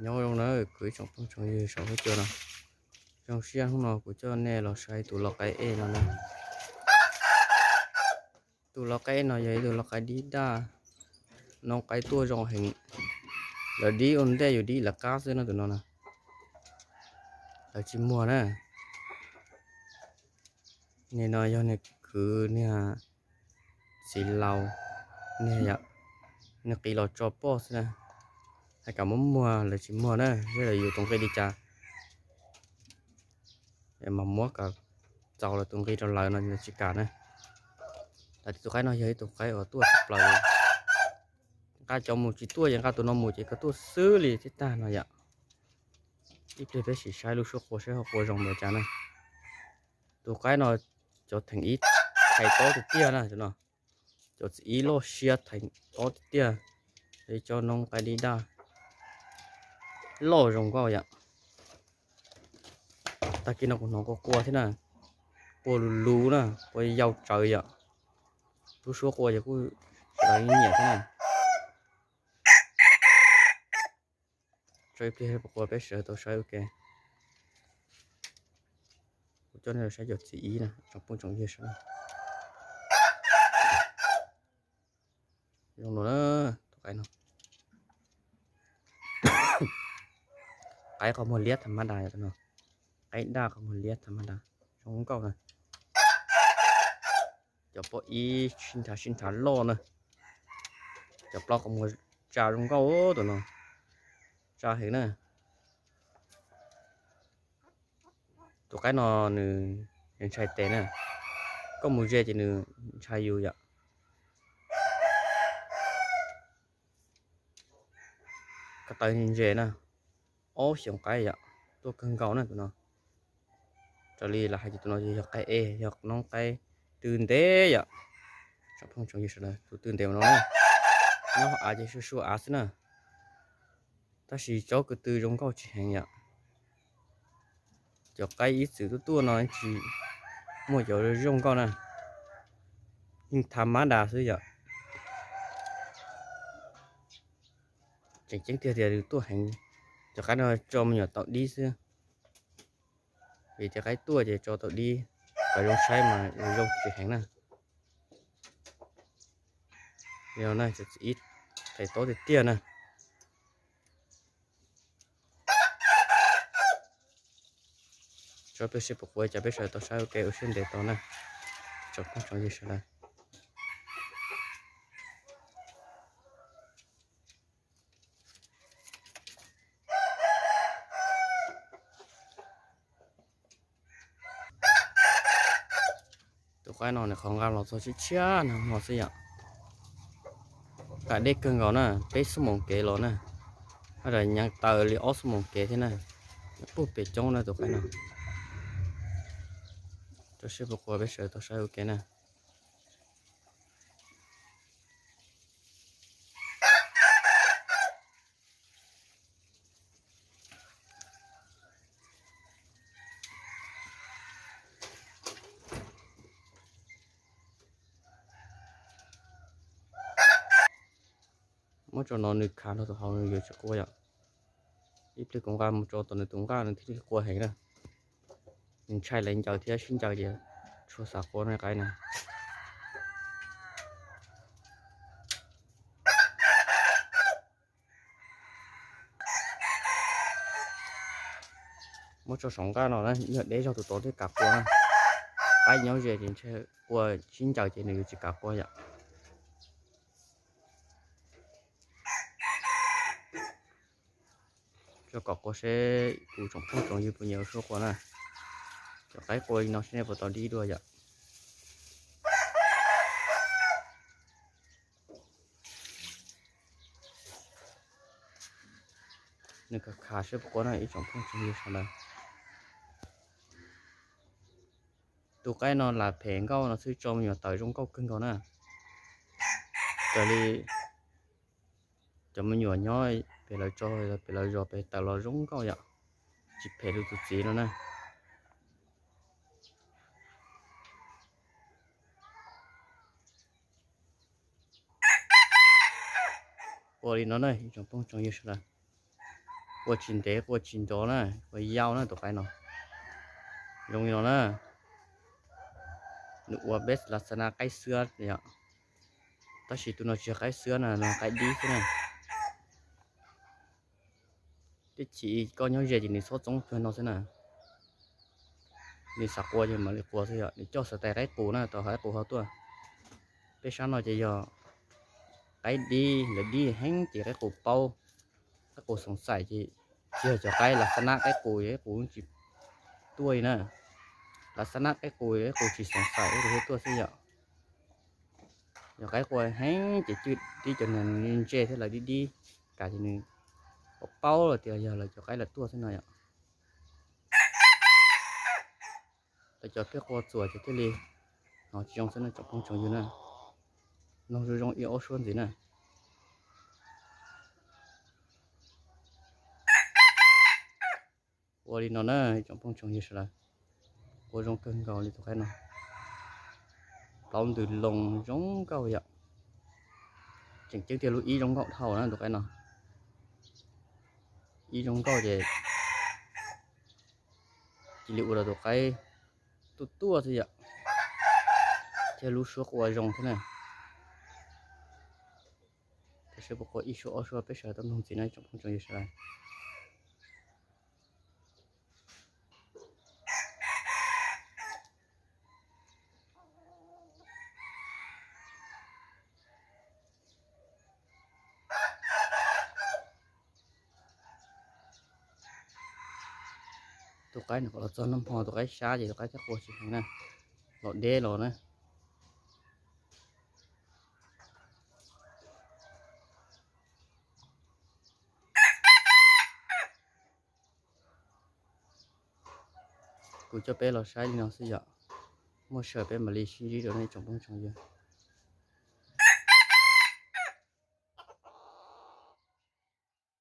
Nyob zoo na kwv tij tsoom phooj tsoom ywg saum huab cua no. Zoo siab hnub no kuv coj nej los saib tus lau qaib ej no na. Tus lau qaib ej no yog ib tug lau qaib dib daj, noob qaib tuaj zoo heev. Lawv dib ua ntej yus dib lawv qab xwb no tus no na. Lawv tsis muag na. Niag no yog niag kwv niag txiv laus, niag yom, niag qiv los tso poj xwb na. Hais kom muab muag lawv tsis muag na, seb lawv yuav tus nqi li cas. Mas muab kom txaus lawv tus nqi rau lawv no lawv tsis kam na. Tab sis tus qaib no yog ib tug qaib uas tuaj tshaj plaws. Nqa cov mus tsis tuaj ces nqa tus no mus ces koj tuaj xwb li thiab tag no yom. Ib pliag peb sim saib lub suab qua saib ho qua zoo npaum cas na. Tus qaib no cov theem ib thais tob tiag tiag na no. Cov txiv ib loj siab thais tob tiag tiag. Cov noob qaib dib daj loj zoo nkauj yom. Tag kis no kuv hnov qua qua thiab na. Qua lus lus na, qua yau tsawv yom. Lub suab qua ces kuj sawv daws nyiam thiab na. Tso ib pliag puas qua peb sawv tau saib ua ke. Kuv coj nej los saib cov txiv ib na tsoom phooj tsoom ywg sawv daws. Zoo no na, tus qaib no. Qaib qhov muag liab tham ma das no. Qaib daj qhov muag liab tham ma das, zoo nkauj na. Cov pob ib sib nrhav sib nrhav loj na. Cov plaub qhov muag tsa zoo nkauj tus no, tsa heev na. Tus qaib no nws ntshai tes na, koj mus ze ces nws ntshai yus yom. Ko taw ntse na, ob xyoos qaib yom, tuaj kawg nkaus na tus no. Raws li lawv hais tias tus no yog qaib ej, yog noob qaib twb ntev yom. Tsoom phooj tsoom ywg sawv daws, tus twb ntev no na, nyob hauv av ces sua sua av xwb na. Tab sis tsob ko tw zoo nkauj tsis heev yom. Cov qaib ib txwm tuaj tuaj no tsis muaj cov zoo nkauj na, yeej tham ma das xwb yom. Tseem ceeb tiag tias nws tuaj heev, cov qaib no tso me nyuam tau dib xwb. Vim tias qaib tuaj ces tso tau dib kom zoo saib mas zoo tsis heev na. Li no na, cov txiv ib thais tob tiag tiag na. Tso peb seb puas qua, cas peb sawv daws tau saib ua ke ua siab ntev tau na. Tsoom phooj tsoom ywg sawv daws. Tus qaib no nws qhov nqa los txog tshiab tshiab no xwb yom. Nqa deb kawg nkaus na, peb xuab moos kev los na, haj yam nyeev taws li ob xuab moos kev thiab na. Puag pem coob na tus qaib no. Tso seb puas qua, peb sawv daws tau saib ua ke na. Muab tso no nws khav nrog tus hauv nws yuav tsis qua yom. Ib pliag kuv nqa mus tso tom nws tus nqaj nws thiaj li qua heev na. Nws ntshai lawv ncaws thiab sib ncaws ces tsuas xav qua no qaib na. Muab tso saum nqaj no na, yog deb zog tus tod thiaj kav qua na. Qaib nyob ze ces ntshe qua sib ncaws ces nws yuav tsis kav qua yom. Tso kom qua seb kuv tsoom phooj tsoom ywg puas nyiam lub suab qua na. Cov qaib qua li no seb nej puas tau dib dua yom. Nws khav khav seb puas qua na ib tsoom phooj tsoom ywg sawv daws. Tus qaib no lam phem nkauj no xwb tso me nyuam tawm zoo nkauj kawg nkaus na. Raws li cov me nyuam nyob pem lawv tso, pem lawv zos pem tawm los zoo nkauj yom, tsis phem li tus txiv no na. Ua li no na ib tsoom phooj tsoom ywg sawv daws. Qua tsis ntev qua tsis nrov na, qua yau na tus qaib no. Zoo li no na, nws ua peb lasana qaib xwab yom. Tab sis tus no tsis yog qaib xwab na, no qaib dib xwb na. Tib chim koj nyob ze ces nws txhob txoob kawg no xwb na. Nws xav qua ces mam li qua xwb yom, nws coj xav tais qaib qus na, tau hais qaib qus ho tuaj. Peb sab no ces yog qaib dib, lawv dib heev ces qaib qus paub, qaib qus xoom xaim ces tsis yog cov qaib lasana qaib qus, qaib qus tsis tuaj li na. Lasana qaib qus, qaib qus tsis xoom xaim, qaib qus thiaj tuaj xwb yom. Yog qaib qua heev ces cwj tib cov niag ntse thiab lawv dib dib, kam ces nws paub paub los tias yog lawv cov qaib lawv tuaj xwb no yom. Lawv cov peb qua txuas ces thiaj li hnov tsis zoo xwb na tsoom phooj tsoom ywg na. Mloog zoo zoo ib ob suab ntxiv na. Ua li no na tsoom phooj tsoom ywg sawv daws, ua zoo kawg nkaus li tus qaib no. Plaub ntws loo zoo nkauj yom. Tseem ceeb tiag lub ib zoo nkauj dhau na tus qaib no. Ib zoo nkauj ces cia li ua rau tus qaib tuaj tuaj xwb yom, thiab lub suab qua zoo thiab na. Tab sis puas qua ib suab ob suab peb sawv daws tau mloog ntxiv na tsoom phooj tsoom ywg sawv daws. Tus qaib no kom los txog nag hmo tus qaib sab ces tus qaib thiaj qua tsis heev na, los deb los na. Kuv coj peb los saib li no xwb yom, muaj sij hawm peb mam li sib ntsib dua nej tsoom phooj tsoom ywg.